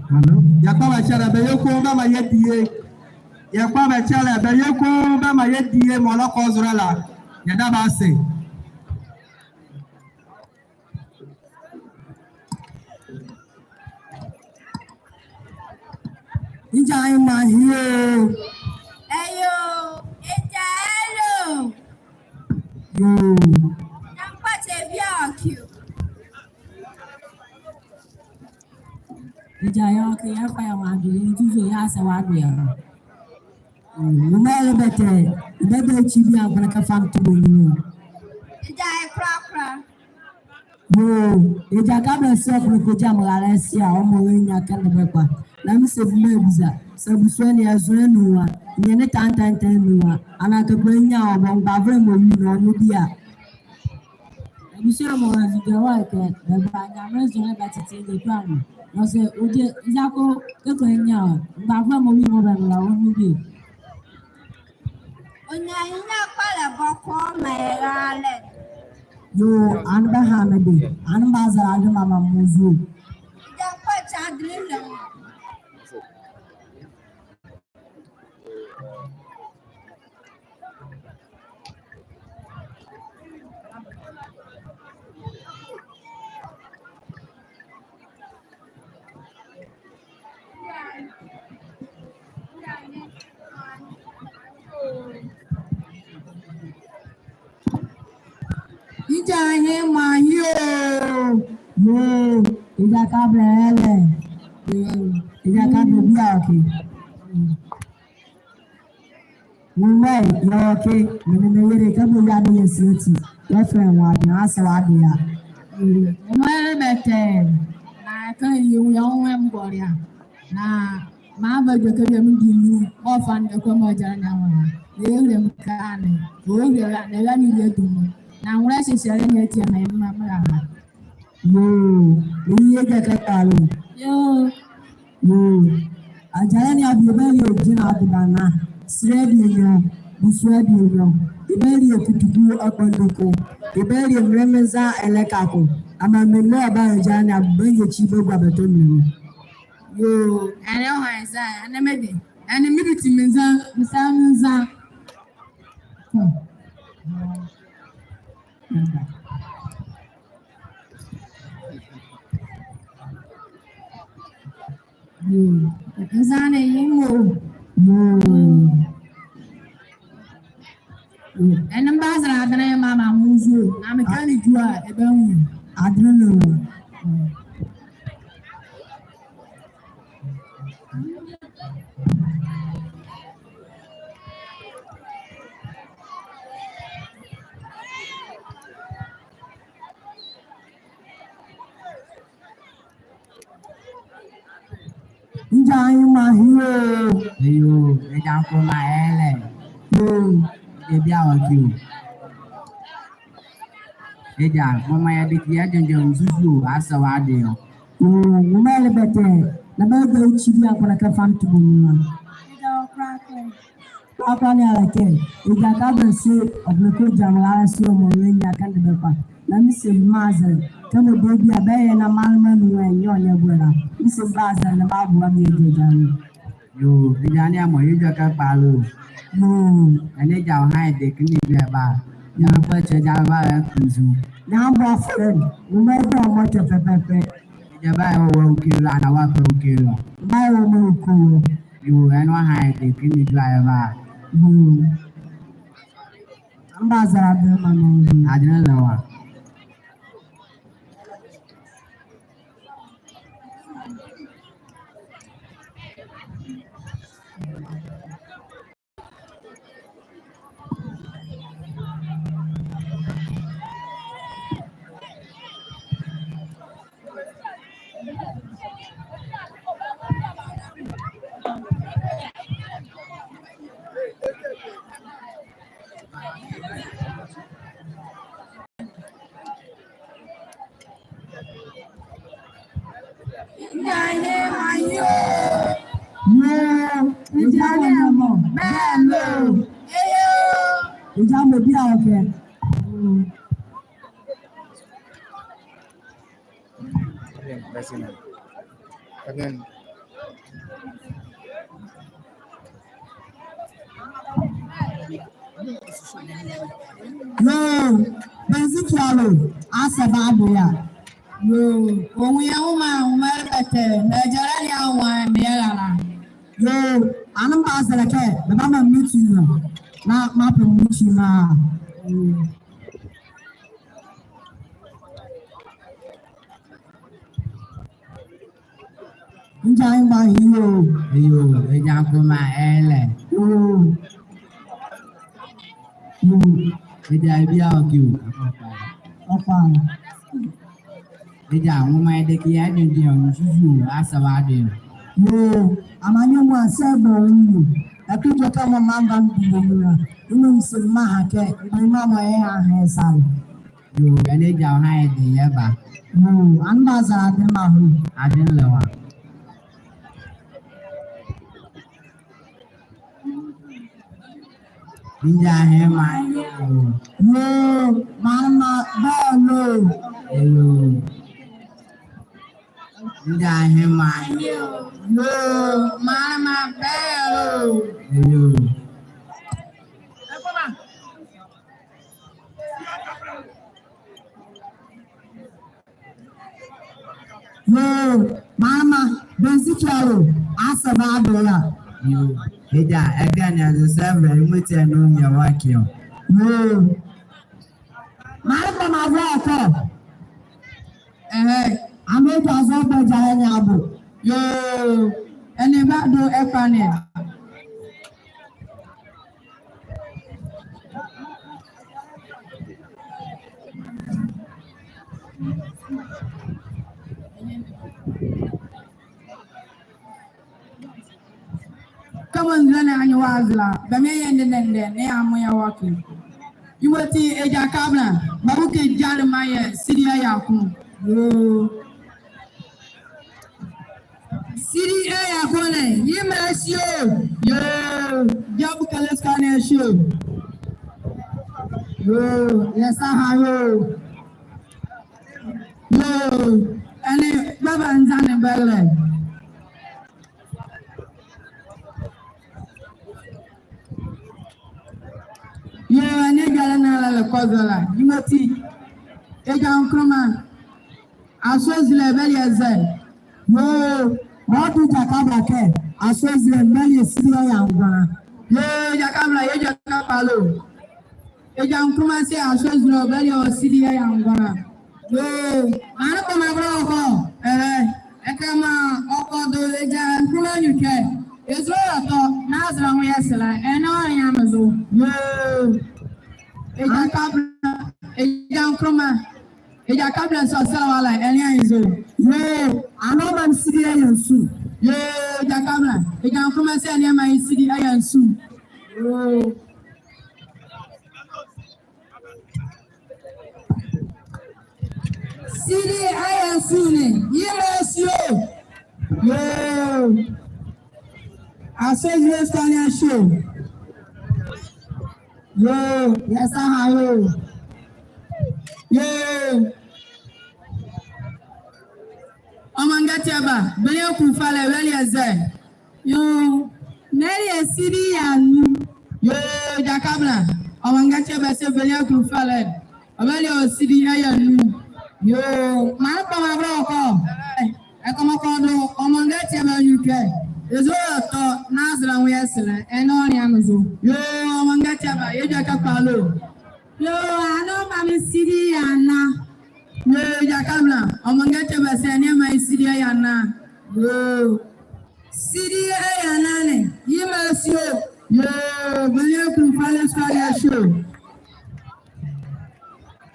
Hello. Yɛkpa bɛ kyɛlɛ, bɛyɛ koom bɛmaa yɛdie. Yɛkpa bɛ kyɛlɛ, bɛyɛ koom bɛmaa yɛdie, mɔɔ ɛlɛkɔ zolɛ la. Yɛda bɛ ase. Ngya he mɔ ahye oo. Ɛyoo, egya hello. Yoo. Nyankopɔn kyɛ bia ɔkɛ o. Egya yɛ ɔkɛ, yɛfa yɛ nwo adwenle, yɛzuzu ɔ, yɛse wɔ adeɛ a. Woma ɛlɛbɛtɛ, ɛbɛba ekyi bia mekɛ nɛkɛ fa meto bɛ nyunlu. Egya ye korakoraa. Yoo, egya kɛ abrɛkyɛ ɔkpɔlɔ kɔgya me ralɛ se a, ɔmaa ɔnyia kɛnde bɛ kpa. Na mese bie mebiza, saa abusua ne a, ɛzonlɛ nu a, ɛnee tantaantan nu a, anaa kɛ kpanyinli a ɔbɔ mgbavolɛ mɔɔ ɔwie nu ɔnwo bie a? Abusua mɔɔ ɛvi dɛ wɔ ɛkɛ, bɛba Nyamenle zonlɛ bɛtete ɛkɛ kpanyinli. Nɔse ɔgye, ɛgya ko kɛ kpanyinli a, mgbavolɛ mɔɔ ɔwie mɔɔ bɛnwu la ɔnwo bie. Ɔnyia ɛnyia kpalɛ bɔkɔɔ ɔmaa yɛ raalɛ. Yoo, ɛnee bɛha me de, ɛnee bɛazɛlɛ ade mɔɔ mɔɔ zo. Ɛgya kpakye adenle. Egya ahe, mɔɔ ahe o. Yoo, egya kɛ abrɛkyɛ ɛlɛ. Yoo, egya kɛ abrɛkyɛ bie a ɔkɛ. Nwolɛ, yɛwɔ ɛkɛ, me nee me yele, kɛ bɔ yɛɛ ade yɛse ati, yɛfɛlɛ ye nwo adenle, asa wɔ ade a. Nwolɛ bɛtɛ, na kɛ yɛwia nwolɛ mbɔlea, na mebadwɛkɛ bie a medi nu, ɔfa ndɛkɔ mɔɔ gyɛlɛ ne anwo la, na yɛhile me ka ne, ɔhile la, na ɛra ne yɛ duma, na nwolɛ hyehyɛle ne ati a na yɛmmaa me la. Yoo, meyɛ gyakɛ kpalɛ. Yoo. Yoo. Agyalɛ ne a bie bɛlie gyinla de bana. Srɛ bie nyo, busua bie nyo. Bɛbalie kutuku akpondoko. Bɛbalie mremenza ɛleka ko. Amaa menli a ɔba agyalɛ ne a bɛanyia ekyi bɛagua bɛtɔ menli. Yoo, ɛnee ɔha ɛza, ɛnee mede. Ɛnee mede ti menza, menza, menza. Hmm. Yoo. Ɛzane ye mo. Yoo. Ɛnee mebazɛlɛ adenle maa mɔɔ zo. Na mekɛ ne dwu a, ɛbanwu. Adenle ne. Egya ahe, mɔɔ ahe o. Yoo, egya nkomaa ɛlɛ. Yoo. Ɛbia ɔkɛ o. Egya, mɔɔ maa yɛde kɛ yɛ dwendwɛnle nzuzu o, asa wɔ ade o. Yoo, nwolɛ ɛlɛbɛtɛ, na bɛgya ekyi bie a kɔnɔ kɛfa ntobo nu a. Egya ɔkra kɛ. Papa ne a la kɛ, egya kɛ abrɛkyɛ ɔkpɔlɔ kɔgya me raalɛ se ɔmaa ɔnyia kɛnde bɛ kpa. Na mese mebazɛlɛ, kɛmɔ debie a bɛyɛ na malɛma nu ɛnyɛ ɔnlɛ ɛboɛ la. Mese mebazɛlɛ na bɛaboa me yɛdua egya ne. Yoo, egya ne a mɔɔ yɛ gyakɛ kpalɛ o. Yoo. Ɛnee egya ɔha yɛ de kɛ ne dwu a ɛba. Egya kpakye, egya bɛba la kunzu. Na mebɔ afɔlɛ, nwolɛ ɛdɔ mɔɔ tɛ pɛpɛpɛ. Egya bɛyɛ wɔ wɔ okɛ la, na wɔpɛ okɛ la. Bɛyɛ wɔ mɔɔ okɛ la. Yoo, ɛnee ɔha yɛ de kɛ ne dwu a ɛba. Yoo. Mebazɛlɛ ade maa mɔɔ zo. Adenle ne wa. Yoo, egya ne a mɔɔ. Bɛlo. Eyo. Egya mɔɔ bie a ɔkɛ. Yoo, bɛnzi kialo, asa bɛ ade a. Yoo, ɔnwu yɛ nwoma, nwoma ɛlɛbɛtɛ, na ɛgyalɛ ne a ɔnwu a, ɛmɛ yɛ raalɛ. Yoo, ɛnee mebazɛlɛ kɛ bɛbama me minute nwiɔ, na mapɛ me minute nwiɔ. Yoo. Egya ahe, mɔɔ ahe o. Eyo, egya nkomaa ɛlɛ. Yoo. Yoo. Egya bie a ɔkɛ o. Ɔkɛ. Egya, nwoma ye deke yɛɛ dendɛ ɔ, nsusu asɛba adenle. Yoo, amaa nyɛmɔ asɛba ɔ, yoo. Ɛke jɔ kɛ mɔɔ mamba mebile nu la, menli se meha kɛ, menli mɔɔ yɛha ye sa la. Yoo, ɛnee egya, ɔha yɛ den yɛba. Yoo, anee bɛzɛlɛ adenle la ho. Adenle la ɔ a? Egya, ɛhye maa yɛ ɔ. Yoo, maanle maa bɛlo. Yoo. Egya, ɛhye maa yɛ ɔ. Yoo, maanle maa bɛlo. Yoo. Yoo, maanle maa, bɛnzi kɛ alo, asɛba adenle la. Yoo, egya, ɛkɛ ne azo sɛvɛ, yemɔti ɛnee ɔnyia wake ɔ. Yoo. Maanle kpɔmavolɛ ɔkɔ. Ɛhɛ. Amɛdwazo bɛgya ɛnee abo. Yoo, ɛnee bado ɛkpane. Kɛmɔ nzule ne anyɛ wɔ aze la, bɛmaa yɛnlɛ dendɛ, na yɛamaa yɛawake. Yemɔti egya Kabla, bɛboke gyalɛ maa yɛ sidi ɛya ko. Yoo. Sidi ɛya ko ne, yemɔ ɛhye ɔ. Yoo, gya bokale sika ne ɛhye ɔ. Yoo, yɛsa ha yoo. Yoo, ɛnee bɛbanza ne bɛlɛ. Yoo, ɛnee gyalɛ ne ala ɛlɛkɔ zɔ la, yemɔti egya Nkrumah, Asua Ezule bɛlɛ ɛzɛ. Yoo, mɔɔ du egya Kabla kɛ, Asua Ezule bɛlɛ sidi ɛya ngɔnla. Yoo, egya Kabla, yɛdwɛkɛ kpalɛ ɔ. Egya Nkrumah se Asua Ezule bɛlɛ ɔ sidi ɛya ngɔnla. Yoo, maanle kpɔmavolɛ ɔkɔ. Ɛhɛ, ɛkɛ maa ɔkɔ do egya Nkrumah nwi kɛ, eza ɔ tɔ, na azɛlɛ nwo yɛ se la, ɛnee ɔnlea me zo. Yoo, egya Kabla, egya Nkrumah. Egya Kabla se ɔsɛlɛ wɔ la, ɛnlea ye zo. Yoo, anee ɔmaa me sidi ɛya nsu. Yoo, egya Kabla, egya Nkrumah se ɛnee ɛmaa ye sidi ɛya nsu. Yoo. Sidi ɛya nsu ne, yemɔ ɛhye ɔ. Yoo. Asua Ezule sika ne ɛhye ɔ. Yoo, yɛsa ha yoo. Yoo. Ɔmaga Tiaba, Benlɛ Kunfalɛ, bɛlɛ ɛzɛ. Yoo, bɛlɛ sidi ɛya nu. Yoo, egya Kabla, Ɔmaga Tiaba se Benlɛ Kunfalɛ, ɔbɛlɛ ɔ sidi ɛya nu. Yoo, maanle kpɔmavolɛ ɔkɔ. Ɛkɛ mɔɔ kɔ do Ɔmaga Tiaba nwi kɛ, eza ɔ tɔ, na azɛlɛ nwo yɛ se la, ɛnee ɔnlea me zo. Yoo, Ɔmaga Tiaba, yɛdwɛkɛ kpalɛ ɔ. Yoo, anee ɔmaa me sidi ɛya nna. Yoo, egya Kabla, Ɔmaga Tiaba se ɛnee ɛmaa ye sidi ɛya nna. Yoo. Sidi ɛya nna ne, yemɔ ɛhye ɔ. Yoo, Benlɛ Kunfalɛ sika ne ɛhye ɔ.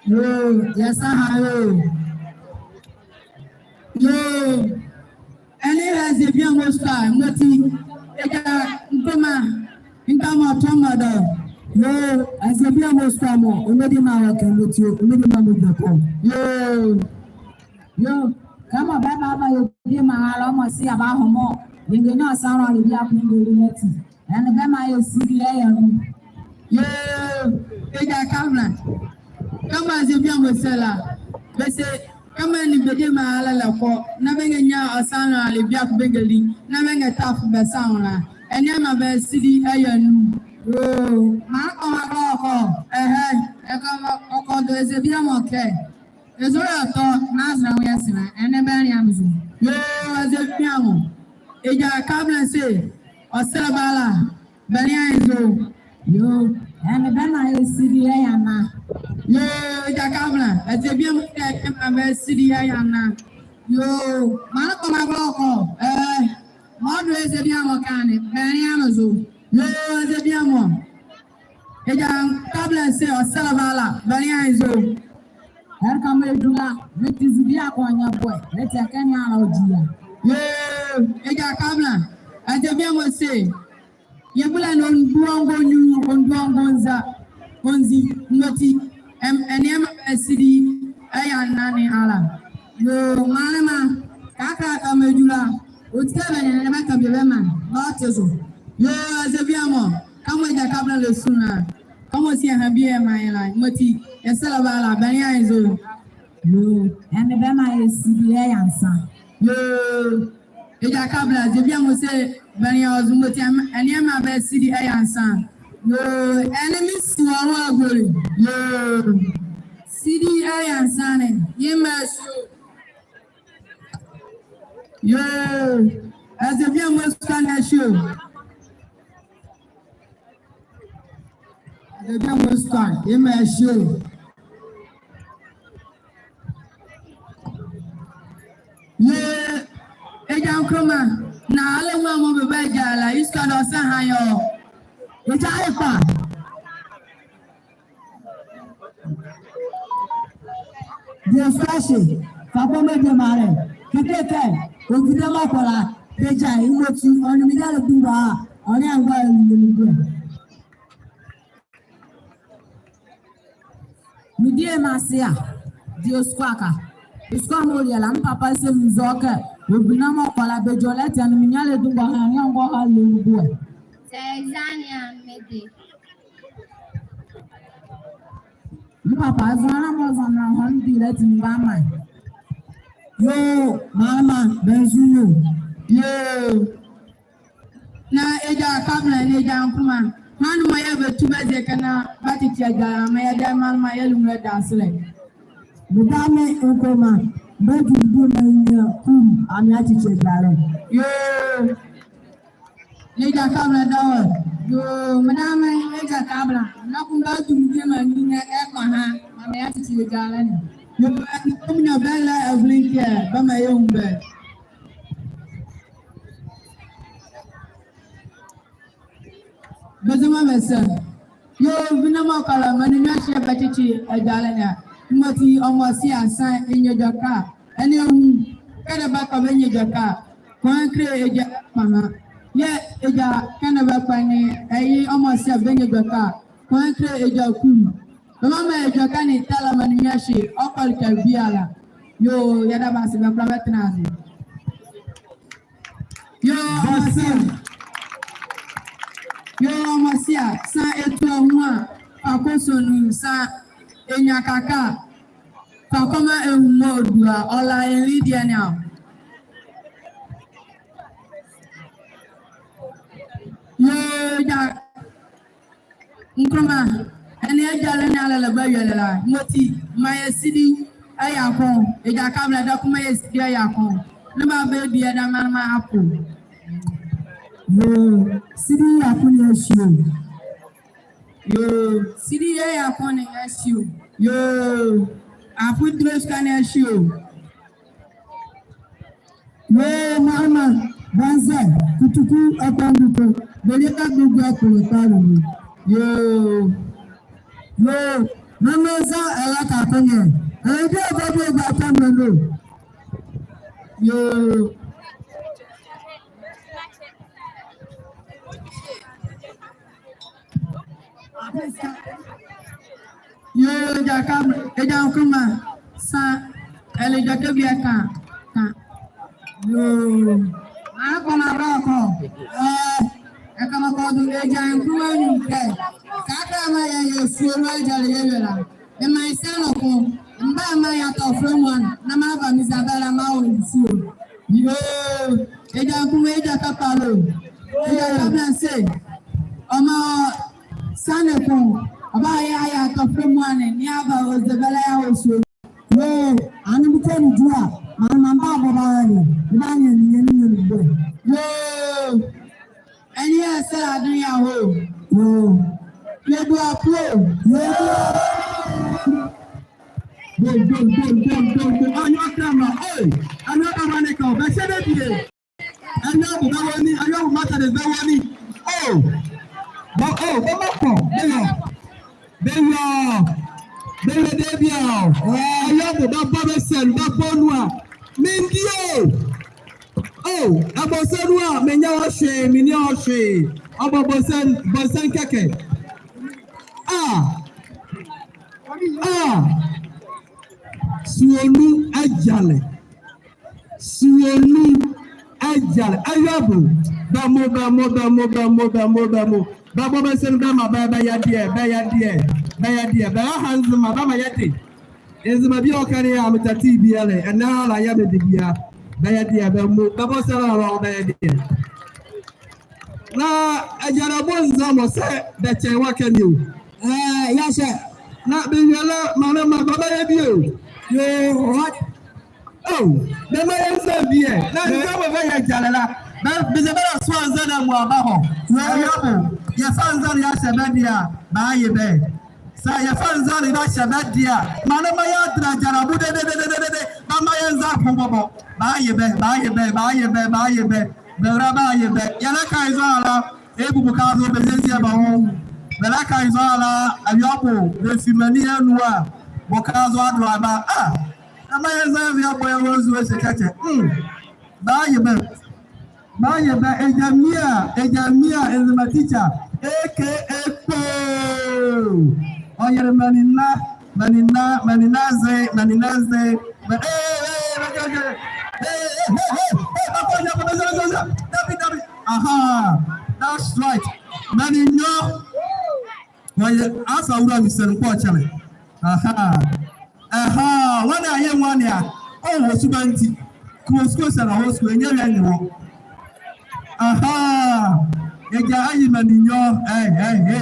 Yoo, yɛsa ha yoo. Yoo, ɛnee ɛhye Azebiamɔ sika, yemɔti egya Nkrumah, nka mɔɔ tɔ mɔɔ dɔ. Yoo, Azebiamɔ sika mɔ, ɔmɛdi maa wɔ kɛ yemɔti ɔ, ɔmɛdi maa mɔ dwɛkɛ ɔ. Yoo. Yoo, kɛmɔ bɛmaa bɛyɛ diema la, ɔmɔ se yɛbahɔmɔ, yɛnlɛ nɔ ɔ sa nrɔle bieko yɛnlɛ nati. Ɛnee bɛmaa yɛ sidi ɛya nu. Yoo, egya Kabla. Kɛmɔ Azebiamɔ se la, bɛse, kɛmɔ ɛnee bɛ diema la ɛlɛkɔ, na bɛnrɛnyia ɔ sa nrɔle bieko bɛnrɛli, na bɛnrɛtafo bɛ sa nwo la, ɛnee ɛmaa bɛ sidi ɛya nu. Yoo, maanle kpɔmavolɛ ɔkɔ. Ɛhɛ, ɛkɛ ɔkɔ do Azebiamɔ kɛ, eza ɔ tɔ, na azɛlɛ nwo yɛ se la, ɛnee bɛnlea me zo. Yoo, Azebiamɔ. Egya Kabla se ɔsɛlɛ bɛ la, bɛnlea ye zo. Yoo, ɛnee bɛmaa yɛ sidi ɛya nna. Yoo, egya Kabla, Azebiamɔ kɛ ɛmaa bɛ sidi ɛya nna. Yoo, maanle kpɔmavolɛ ɔkɔ. Ɛɛ, mɔɔ do Azebiamɔ ɛkɛ ne, bɛnlea me zo. Yoo, Azebiamɔ. Egya Kabla se ɔsɛlɛ bɛ la, bɛnlea ye zo. Ɛleka mɔɔ ɛdu la, meti zi bie akɔ nyɛboɛ, meti ɛkɛ ne ala ɔdi a. Yoo, egya Kabla, adeɛ bie mɔɔ se, yɛbula ne ɔnduɔ ngɔnwu, ɔnduɔ ngɔnza, ɔnzi, nɔti, ɛm, ɛnea maa bɛ sidi, ɛya nane ala. Yoo, mraalɛma, kɛkala kɛ mɔɔ ɛdu la, ɔti kɛ bɛnea ne bɛka bie bɛmaa, bɛte zo. Yoo, adeɛ bie mɔ, kɛmɔ egya Kabla le su la. Kɛmɔ si ɛha bie ɛmaa yɛ la, mɔti, yɛsɛlɛ bɛ ala, bɛnea yɛ zo. Yoo, ɛnee bɛmaa yɛ sidi ɛya nsa. Yoo, egya Kabla, adeɛ bie mɔɔ se, bɛnea ɔ zo mɔti, ɛnea maa bɛ sidi ɛya nsa. Yoo, ɛnee me si wɔ wɔ agɔle. Yoo, sidi ɛya nsa ne, yemɔ ɛhye o. Yoo, adeɛ bie mɔɔ sua ne ɛhye o. Adeɛ bie mɔɔ sua, yemɔ ɛhye o. Yee, egya Nkrumah, na ala nwo mɔɔ bɛbagya la, ye sua ne ɔse ɛha yɛ o. Egya ye kpa. Deɛ sua hye, fa kɔma diema rɛlɛ. Kɛkɛ kɛ, ɔgyi dɛmɔ kɔla, bɛgya ye mɔti, ɔnle me ninyalɛ dunguaha, ɔnle anguaha ɛlumɔ ɛlumɔ. Medie mase a, deɛ sukuu aka. Sukuu a mɔɔ ɔlea la, me papa se menzɔle kɛ, ɔgyi dɛmɔ kɔla, bɛgya ɔ la ɛtɛne me ninyalɛ dunguaha, ɔnle anguaha ɛlumɔ ɛlumɔ. Sɛ ɛzane a mede. Me papa, zɔhane mɔɔ zɔhane la, hɔne dile ati mebama ye. Yoo, mraalɛma, bɛnzu nu. Yoo. Na egya Kabla, na egya Nkrumah. Hɔne mɔɔ yɛbatu bɛ ɛkɛ na bɛtete ɛgya la, maa yɛdayɛ mraalɛma yɛle nwolɛ daselɛ. Medame Nkrumah, bɛdwu bie maa yɛ kulu, maa yɛatete ɛgya la. Yoo. Egya Kabla, dawɔ. Yoo, medame egya Kabla. Na ko bɛdwu bie maa nye ɛkpaha. Maa meatete ɛgya la ne. Yoo, ɛnee kɔmɔ nyɛ bɛlɛ ɛvlɛ ɛkɛ, bɛmaa yɛnwu bɛ. Bɛzɛma bɛ sa. Yoo, bie ne mɔɔ kɔla, maa ne nwiɔ ɛhye bɛtete ɛgya la ne a. Mɔti ɔmɔ se a, sa ɛnyia edwɛkɛ a, ɛnee ɛnwu. Kɛdɛ bɛkpa bɛnyia edwɛkɛ a, kɔnhɛ kile egya ɛkpaha. Yɛɛ egya kɛnɛ bɛkpa ne, ɛye ɔmɔ se a bɛnyia edwɛkɛ a, kɔnhɛ kile egya kulu. Bɛmaa edwɛkɛ ne tɛla maa ne nwiɔ ɛhye, ɔkɔle kɛ biala. Yoo, yɛda bɛ ase, bɛ kola bɛtɛnla aze. Yoo, ɔmɔ se a. Yoo, ɔmɔ se a, sa ɛtu ɛnwu a, fa kɔ sɔ nu, sa ɛnyia kaka, fa kɔma ɛnwu mɔɔ ɔdua, ɔla ɛnli deɛ ne a. Yoo, egya Nkrumah, ɛnee ɛgya la ne ala la bɛawie la, mɔti, maa yɛ sidi ɛya ko, egya Kabla, dawɔ ko maa yɛ sidi ɛya ko. Ne bɛbadie ɛda mraalɛma apo. Yoo, sidi ɛya ko ne ɛhye o. Yoo, sidi ɛya ko ne ɛhye o. Yoo, apo dile sua ne ɛhye o. Yoo, mraalɛma, bɛnzɛ, kutuku, ɛkpɔndu ko, bɛlie ka gugu ɛkpɔndu ko alulu. Yoo, yoo, mraalɛma, nza ɛlaka ko nyɛ, ɛlɛde ɛbɔ de ɛgba tɔ mrɛ no. Yoo. Yoo, egya Kabla, egya Nkrumah, sa, ɛle edwɛkɛ bie ka, ka. Yoo. Akɔnɔ dɔɔkɔ. Ɛɛ, ɛkɔnɔ kɔdu egya Nkrumah anyunkɛ. Kɛkala maa yɛ, yɛsulo ɛgya la yɛwie la. Ɛmaa ye sa noko, mebama ye atɔfra muala, na meva me Isabella mewɔ nsuo. Yoo, egya Nkrumah, egya kɛkala o. Egya Kabla se, ɔmaa sa noko, ɔbayɛ ye atɔfra muala ne, na yeava Isabella yeawɔ nsuo. Yoo, ɛnee bɛtɛ ne dua, mraalɛma, mebabɔ bɛara ne, mebanyia ne, nyia ne, nyia ne bɔ. Yoo. Ɛnee yɛsɛlɛ adom yɛaho. Yoo. Yɛdua apo. Yɛdua. Dom, dom, dom, dom, dom, dom. Anwea Kramaa. Ei. Anwea Kramaa ne ka o. Bɛhyɛ dɛ bie. Anwea bo bɛwɔ ni. Anwea bo mata de bɛwɔ ni. O. Bɛ, o, bɛmma kɔ. Bɛyɛ. Bɛyɛ. Bɛyɛ dɛ bie o. Ɛɛ, bɛbɔ bɛ sɛ nu, bɛbɔ nu a, mendie o. O, ɛbɔ sɛ nu a, menyɛ ɔhwee, menyɛ ɔhwee. Ɔbɔ bɔ sɛ nu, bɔ sɛ nu kɛkɛ. A, a, suonu agyalɛ. Suonu agyalɛ. Awiabo, bɛmo, bɛmo, bɛmo, bɛmo, bɛmo, bɛmo. Bɛbɔ bɛ sɛ nu bɛmaa bɛ, bɛyɛ adeɛ, bɛyɛ adeɛ, bɛyɛ adeɛ. Bɛraha Nzema, bɛmaa yɛde. Nzema bie a ɔka ne a metɔte bie la, ɛnɛ la yɛ me debie a. Bɛyɛ adeɛ, bɛmo, bɛbɔ sɛ nu a, bɛyɛ adeɛ. Na agyalɛ bo Nzema sɛ bɛkyɛ wɔ kɛ ne o. Ɛɛ, yɛahyɛ. Na bɛwie la, ma ne ma bɛbɛyɛ bie o. Yoo, what? O, bɛmaa yɛnza bie. Na Nzema bɛyɛ agyalɛ la. Bɛ, bɛze bɛla so anzɛɛ na muala bɛahɔ. Awiabo, yɛfa nzale yɛahyɛ bɛ deɛ a, bɛaye bɛ. Saa yɛfa nzale bɛahyɛ bɛ deɛ a, ma ne ma yɛadina agyalɛ bo dededede. Bɛmaa yɛnza ko bɔbɔ. Bɛaye bɛ, bɛaye bɛ, bɛaye bɛ, bɛaye bɛ. Bɛra bɛaye bɛ. Yɛlɛka ye zɔhane la, ebu boka zo bɛziezie bɛ nwo. Bɛlɛka ye zɔhane la, awiabo, bɛfi menli anu a, boka zo ado aba. A, bɛmaa yɛnza awiabo yɛwɔ nzu ase kɛkɛ. Hmm. Bɛaye bɛ. Bɛaye bɛ, egya Mia, egya Mia, Nzema teacher, A K A Kpoo. Ɔyɛ menli na, menli na, menli na ze, menli na ze. Bɛ, ee, ee, bɛ, bɛ, bɛ, ee, ee, ee, ee, ee, bɛ, bɛ, bɛ, bɛ, bɛ, bɛ, bɛ, dabi, dabi. Aha, that's right. Menli nwiɔ. Wɔyɛ asa wura mi sɛ nkɔ kyɛlɛ. Aha. Aha, wɔne aye nwane a. O, wɔ subanti. Kɔ sukuu sɛ na wɔ sukuu, ɛnyɛ wia nye wɔ. Aha. Egya aye menli nwiɔ. Hey, hey, hey.